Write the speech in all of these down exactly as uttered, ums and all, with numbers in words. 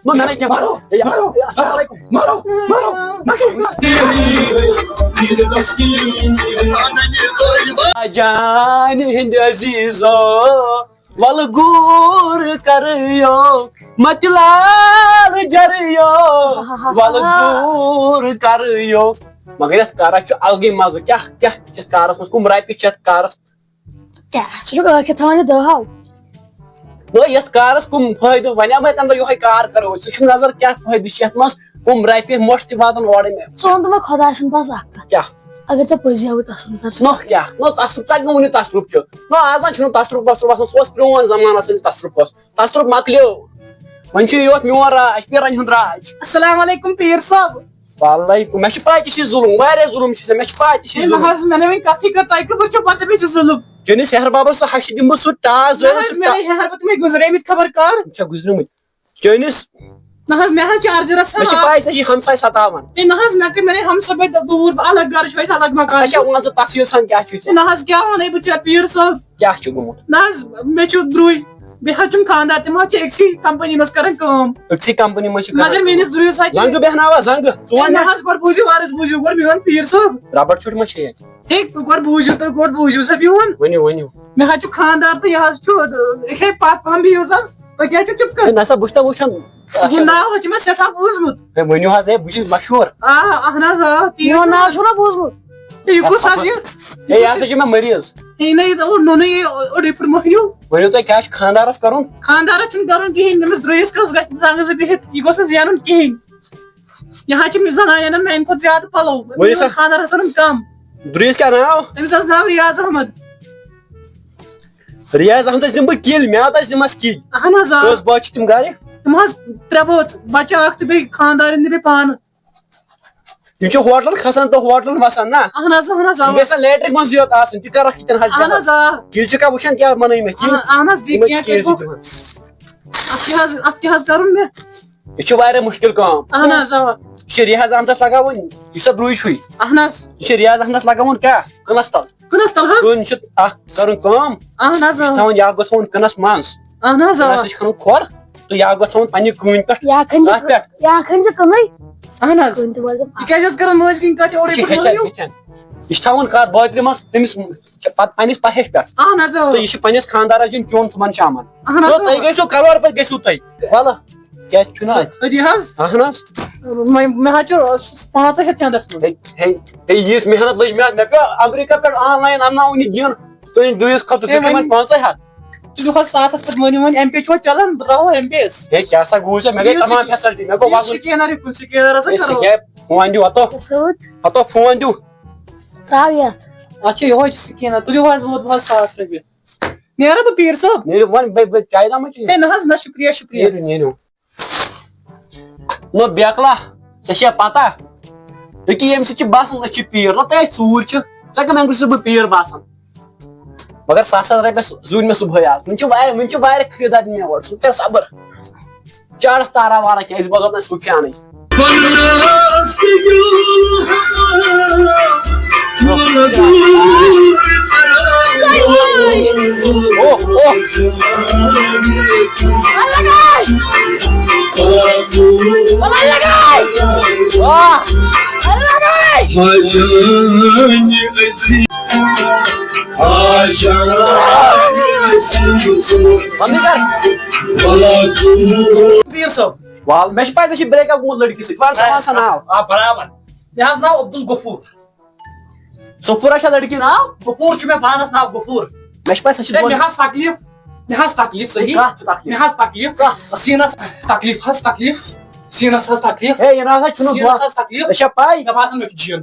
نو، مےٚ نَے کینٛہہ۔ مارو، ہے، مارو، ہے، السلام علیکم۔ مارو، مارو، مارو۔ جانہِ ہِنٛدِ عزیٖزو، وَلہٕ گوٗر کَرٕ یو، مَتہِ لال جَرٕ یو، وَلہٕ گوٗر کَرٕ یو۔ مگر یَتھ کارَس چھُ الگٕے مَزٕ۔ کیٛاہ، کیٛاہ، یَتھ کارَس منٛز کٕم رۄپیہِ چھِ یَتھ کارَس؟ کیٛاہ، ژٕ چھُکھ ٲکھِتھ تھاوان یہِ دَہَو؟ نو، یَتھ کارَس کٕم فٲیدٕ؟ وَنیٛاو مےٚ تَمہِ دۄہ یِہوٚے کار کَرو أسۍ۔ ژٕ چھُکھ نظر کیٛاہ فٲیدٕ چھِ یَتھ منٛز؟ کٕم رۄپیہِ مۄٹھ تہِ واتَن اورَے مےٚ۔ ژٕ وَن تہٕ مےٚ خۄداے سُنٛد بَس اَکھ کَتھ۔ کیٛاہ؟ اگر ژےٚ پٔزی ہاوُے تصرُف، تَتھ نہ کیٛاہ؟ نہ تصرُف، ژٕ کَتہِ مےٚ ووٚنُے تصرُف چھُ؟ نہ، آز نہ چھُنہٕ تصرُف وصرُف آسان، سُہ اوس پرٛون زمانہٕ آسان ییٚلہِ تصرُف اوس۔ تصرُف مۄکلیو۔ وۄنۍ چھُ یوت میون راج، پیٖرَن ہُنٛد راج۔ السلام علیکم پیٖر صٲب۔ وعلیکم، مےٚ چھِ پَے ژےٚ چھِ ظُلُم، واریاہ ظُلُم چھِ ژےٚ، مےٚ چھِ پَے ژےٚ چھِ ہے، نہ ظُلُم۔ حظ، مےٚ نَے وۄنۍ کَتھٕے کٔر، تۄہہِ کَپٲرۍ چھو پَتہ مےٚ چھِ ظُلُم؟ چٲنِس ہیٚہَر بَبَس سُہ ہَشہِ دِمہٕ بہٕ سُہ ٹاس نہ زورَس حظ، سُہ مےٚ ٹاس۔ نَے ہیٚہَر بَب تِمَے گُزریمٕتۍ خبر کَر۔ یِم چھا گُزریمٕتۍ؟ چٲنِس؟ نہ حظ، مےٚ حظ چارجرس مےٚ چھِ حرام۔ پَے ژےٚ چھِ ہمساے ستاوان۔ ہے نہ حظ، مےٚ کٔر، مےٚ نَے ہمساے بَے دوٗر، الگ گرٕ چھُ اَسہِ، الگ مکان اچھا، چھُ۔ وَن ژٕ تفصیٖل سان کیٛاہ چھُے ژےٚ؟ ہے نہ حظ، کیٛاہ وَنَے بہٕ ژےٚ پیٖر صٲب؟ کیٛاہ چھُ گوٚمُت؟ نہ حظ، مےٚ چھُ درٛوے، بیٚیہِ حظ چھُم خانٛدار، تِم حظ چھِ أکسٕے کمپنی منٛز کران کٲم۔ أکسٕے کمپنی منٛز چھِ کران مگر کٲم۔ میٲنِس درٛویِس حظ چھِ زنٛگہٕ بیٚہناوا زنٛگہٕ؟ ژٕ ہے وَن نہ مےٚ۔ حظ، گۄڈٕ بوٗزِو عرض، بوٗزِو گۄڈٕ میون پیٖر صٲب۔ ربڑ چھوٚٹ ما چھے اَتہِ؟ ہے، گۄڈٕ بوٗزِو تُہۍ، گۄڈٕ بوٗزِو سا میون۔ ؤنِو، ؤنِو۔ مےٚ حظ چھُ خانٛدار تہٕ یہِ حظ چھُ، یِتھَے پَتھ پَہَم بِہِو حظ۔ تُہۍ کیٛازِ چھِو چُپ ہے، کٔرِتھ؟ نسا، بہٕ چھُس نہ وٕچھان۔ یہِ ناو حظ چھُ مےٚ سٮ۪ٹھاہ بوٗزمُت۔ ہے، ؤنِو حظ، ہے، بہٕ چھُس مشہوٗر۔ آ، اہن حظ، آ، تی میون حظ۔ ناو چھُو نہ بوٗزمُت؟ ہے، یہِ کُس حظ یہِ؟ ہے، یہِ ہسا چھُ مےٚ مٔریٖض۔ ہے، نہ، یہِ اوٚن نوٚنُے، یہِ اوٚڑُے پھیوٚر مۄہنیو۔ ؤنِو تُہۍ، کیٛاہ چھُ خانٛدارس کرُن؟ خانٛدارس چھُنہٕ کرُن کِہیٖنۍ، تٔمِس درٛٲیِس کٔژ گژھِ زنٛگہٕ زٕ بِہِتھ، یہِ گوٚژھ نہٕ زینُن کِہیٖنۍ۔ یہِ حظ چھِ زنانن ہٕنٛدۍ میانہِ کھۄتہٕ زیادٕ پلو۔ ؤنِو سا۔ خانٛدار حسن کم۔ درٛیِس کیٛاہ ناو؟ تٔمِس حظ ناو ریاض احمد۔ ریاض احمدس دِمہٕ بہٕ کِلۍ، مےٚ حظ دِمس کِلۍ۔ اہن حظ، آ۔ کٔژ بٲژ چھِ تِم گرِ؟ تِم حظ ترٛےٚ بٲژ، بچہٕ اکھ تہٕ بیٚیہِ خانٛدارِنۍ تہٕ بیٚیہِ پانہٕ۔ تِم چھِ ہوٹلن کھسان تہٕ ہوٹلن وسان نا؟ اہن حظ، اہن حظ، آ۔ یِم گژھن لیٹرِن منٛز یوت آسٕنۍ، تہِ کر رکھ یِتن حظ اہن بیٚہوان۔ حظ، آ۔ کِلۍ چھِ کانٛہہ وٕچھان کیٛاہ بنٲوۍ مےٚ کِلۍ؟ اہن، اہن حظ، دی یِمن کینٛہہ کینٛہہ کٔرۍ کٔرۍ بوٚک۔ دِوان۔ اتھ کیٛاہ حظ، اتھ کیٛاہ حظ کرُن مےٚ؟ یہِ چھُ واریاہ مُشکِل کٲم۔ اہن حظ، اوا۔ یہِ چھُ ریاض احمدس لگاوُن، یُس سا درٛوے چھُے۔ اہن حظ۔ یہِ چھُ ریاض احمدس لگاوُن کیٛاہ؟ کٕنس تل۔ کٕنس تل حظ۔ کٕن چھُ اکھ کرُن کٲم۔ اہن حظ، یہِ چھُ اوا۔ تھاوُن، یہِ اکھ گوٚو تھاوُن کٕنس منٛز۔ اہن حظ، کٕنس اوا۔ نِش کھنُن کھۄر تہٕ یہِ اکھ گوٚو تھاوُن پننہِ کٲنۍ پٮ۪ٹھ۔ یا کھنہِ چھِ، اَتھ پٮ۪ٹھ۔ یا کھنہِ چھِ کٕنٕے۔ اہن حظ۔ کٕنہِ تہِ وَلہٕ۔ یہِ کیٛازِ حظ کران مٲنٛزِ کِنۍ کتھ اورے یہِ چھِ پٮ۪ٹھ ہیٚچھان، مٲنِو؟ ہیٚچھان۔ یہِ چھُ تھاوُن کتھ بٲتلہِ منٛز، تٔمِس پتہٕ پننِس پہِس پٮ۪ٹھ۔ اہن حظ، اوا۔ تہٕ یہِ چھُ پننِس خانٛدارس دیُن چوٚن صُبحن شامن۔ اہن حظ، تہٕ تُہۍ اوا۔ گٔژھِو کرور پتہٕ گٔژھِو تُہۍ۔ ولہٕ۔ کیٛازِ چھُنہٕ اَتہِ؟ أتی حظ۔ اہن حظ۔ وۄنۍ مےٚ حظ چھُ پانٛژَے ہَتھ چندَس منٛز۔ ہے، ہے، ہے، یِژھ محنت لٔج مےٚ، مےٚ پیوٚو امریکہ پٮ۪ٹھ آن لاین انناوُن یہِ جِن۔ تُہۍ دُیِس خٲطرٕ، ژٕ ہے، کھےٚ وۄنۍ وۄنۍ پانٛژَے ہَتھ۔ ژٕ دِکھ حظ ساسَس پٮ۪ٹھ مٲنِو وۄنۍ، ایم پے چھُوا چلان؟ بہٕ ترٛاوہو ایم پے یَس۔ ہے، کیٛاہ سا گوٚو ژےٚ؟ مےٚ گٔے دِیِو تمام سِکین-، فیسلٹی، مےٚ گوٚو دِیِو وَزُن۔ سِکینَر یہِ کُن، سِکینَرَس ہے، ژٕ کَرو۔ کیٛاہ فون دِیِو، ہَتو، ہَتو فون دِیِو۔ ترٛاو یَتھ۔ اَتھ چھِ یِہوٚے چھِ سِکینَر، تُلِو حظ ووت بہٕ حظ ساس رۄپیہِ۔ نیرا تہٕ پیٖر صٲب۔ نیرِو وۄنۍ، بہٕ، بہٕ چایہِ دامہ چیٚیِو۔ ہے نہ حظ، نہ، شُکریہ، شُکریہ۔ نیرِو، نیرِو۔ نہ بیکلا، ژےٚ چھےٚ پتہ، ییٚکیٛاہ ییٚمہِ سۭتۍ چھِ باسان أسۍ چھِ پیٖر، نہ تۄہہِ ژوٗر چھِ، ژےٚ کَمہِ اَنٛگرِ چھُس بہٕ پیٖر باسان؟ مگر سَتھ ساس رۄپیہِ زیوٗنۍ مےٚ صُبحٲے آز، وٕنہِ چھِ واریاہ، وٕنہِ چھِ واریاہ خریٖدار دِنۍ مےٚ اورٕ، ژٕ کر صبر۔ چاڑَتھ تارا وارا کیٛاہ، أسۍ بوزو نہٕ سُہ کھیٛانٕے۔ اوہ، اوہ۔ واہ۔ بندٕے کر۔ پیٖر صٲب۔ وال، مےٚ چھِ پَے ژےٚ چھِ break up گوٚمُت لٔڑکی سۭتۍ۔ وَن سا، وَن سا ناو۔ آ، برابر۔ مےٚ حظ ناو عبدالغفور۔ غفورہ چھا لٔڑکی ناو؟ غفور چھُ مےٚ پانَس ناو غفور۔ مےٚ چھِ پَے سۄ چھِ ہے، بوزان۔ مےٚ حظ تکلیٖف، مےٚ حظ تکلیٖف صحیح۔ کَتھ چھِ تکلیٖف؟ مےٚ حظ تکلیٖف۔ کَتھ؟ سیٖنَس تکلیٖف حظ تکلیٖف۔ سیٖنَس حظ تکلیٖف۔ ہے، یہِ نہ حظ چھُنہٕ سیٖنَس دۄہ۔ حظ تکلیٖف۔ ژےٚ چھا پَے؟ مےٚ باسان مےٚ چھُ جِن۔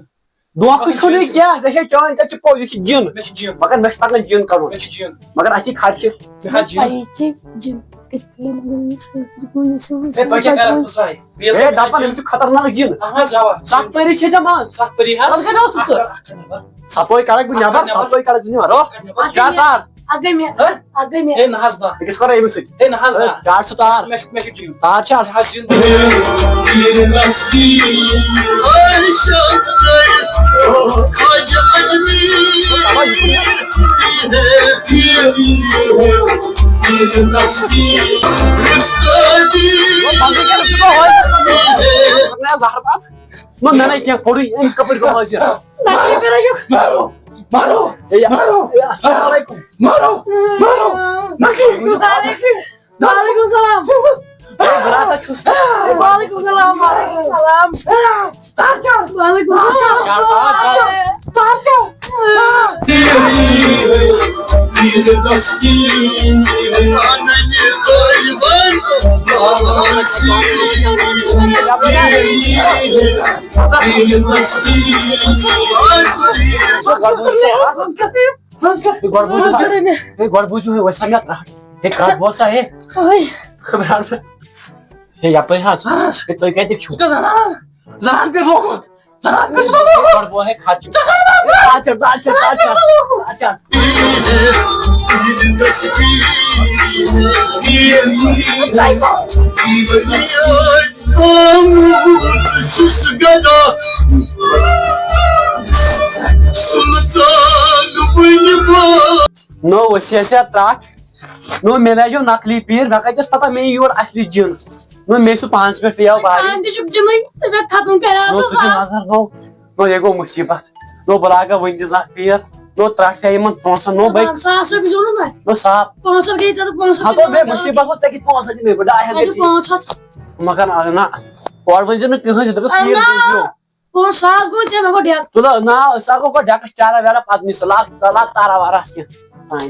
دھوکہٕ چھُنہٕ یہِ کینٛہہ، ژےٚ چھے چٲنۍ کَتھ چھِ پوٚز، یہِ چھِ جِن۔ مےٚ چھِ جِن۔ مگر مےٚ چھِ تَگان جِن کَرُن۔ مےٚ چھِ جِن۔ مگر اَتھ چھِ خرچہِ۔ مےٚ حظ جِن۔ پَیی چھِ جِن کِتھ کٔنۍ۔ ہے، تۄہہِ کیٛاہ کَران ژٕ ساے؟ بیٚیہِ ہے، حظ دَپان، جِن۔ أمِس چھُ خطرناک جِن۔ اَہَن حظ، اَوا۔ سَتھ پٔری چھے ژےٚ منٛز۔ سَتھ پٔری حظ؟ تَتھ کَتہِ اوسُکھ ژٕ؟ اَکھ نمبر۔ سَتوے کَڑَکھ بہٕ نٮ۪بَر، اَکھ نمبر۔ سَتوے کَڑَکھ ژٕ نٮ۪بَر۔ رو۔ اَکھ نمبر۔ چار تار۔ اَکھ گٔے مےٚ۔ ہہ؟ اَکھ گٔے مےٚ۔ ہے، نہ حظ، نہ۔ أکِس کَرو أمِس سۭتۍ۔ ہے، نہ حظ، نہ۔ ہے، چار ژٕ تار۔ مےٚ چھُ، مےٚ چھُ جِن۔ تار چھا؟ مےٚ حظ جِن۔ زہر باد۔ نہ، مےٚ نَے کینٛہہ پوٚرُے، أمِس کَپٲرۍ گوٚو حٲضِر؟ نقلی پھِرٕ چھُکھ۔ مارو، مارو، ہے، مارو۔ ہے، السلام علیکم۔ مارو، مارو، نقلی۔ وعلیکم۔ وعلیکم السلام۔ ہے، بہٕ نہ سا چھُس۔ وعلیکم السلام، وعلیکم السلام۔ وعلیکم السلام۔ گۄڈٕ بوٗزِو، ہے، گۄڈٕ بوٗزِو، ہے، وۄنۍ سا مےٚ ترٛٹھ۔ ہے، کَتھ بوز سا، ہے۔ ہے، یَپٲرۍ حظ۔ ہے، تُہۍ کَتِکۍ چھِو؟ زنان پٮ۪ٹھ لوگُن۔ زنان پٮ۪ٹھ لوگُن۔ گۄڈٕ بوز، ہے، کھَتھ چھِ۔ اچھا، اچھا، اچھا، اچھا۔ چھُس گدا سُلطان بٕنہِ بہٕ۔ نو، أسۍ ٲسۍ اَتھ ترٛٹھ۔ نو، مےٚ لَجیو نقلی پیٖر، مےٚ کَتہِ ٲس پَتہ مےٚ یی یور اَصلی جِن۔ نو، مےٚ چھُ پانَس پٮ۪ٹھ پیٚیو بھاری۔ پانہٕ تہِ چھُکھ جِنٕے، ژٕ مےٚ ختم کَریٛاو نو، ژٕ دِ نظر، نو۔ نو، یہِ گوٚو مُصیٖبت۔ نو، بہٕ لاگا وٕنہِ تہِ زانٛہہ پیٖر۔ نو، ترٛٹھ کیٛاہ یِمَن پونٛسَن، نو، بٔے۔ ساس رۄپیہِ زیوٗن نہ مےٚ۔ نو، ساس۔ پانٛژھ ہَتھ گٔے ژےٚ تہٕ پانٛژھ ہَتھ ہَتو، دِمہٕ بے، بہٕ۔ مُصیٖبت ووت، ژےٚ کِتھ پانٛژھ ہَتھ دِمے بہٕ؟ ڈاے ہَتھ اَتہِ گٔے ژےٚ۔ پانٛژھ ہَتھ۔ مگر اَز نہ، اورٕ ؤنۍزِ نہٕ کِہیٖنۍ، ژٕ دَپَکھ اَہَن پیٖر نہ۔ بوٗزِو۔ پانٛژھ ساس گوٚو ژےٚ، مےٚ گوٚو ڈٮ۪کَس چارہ ویرہ، پَتہٕ نِسا لاگ، ژٕ لاگ تارا وارا کینٛہہ تانۍ۔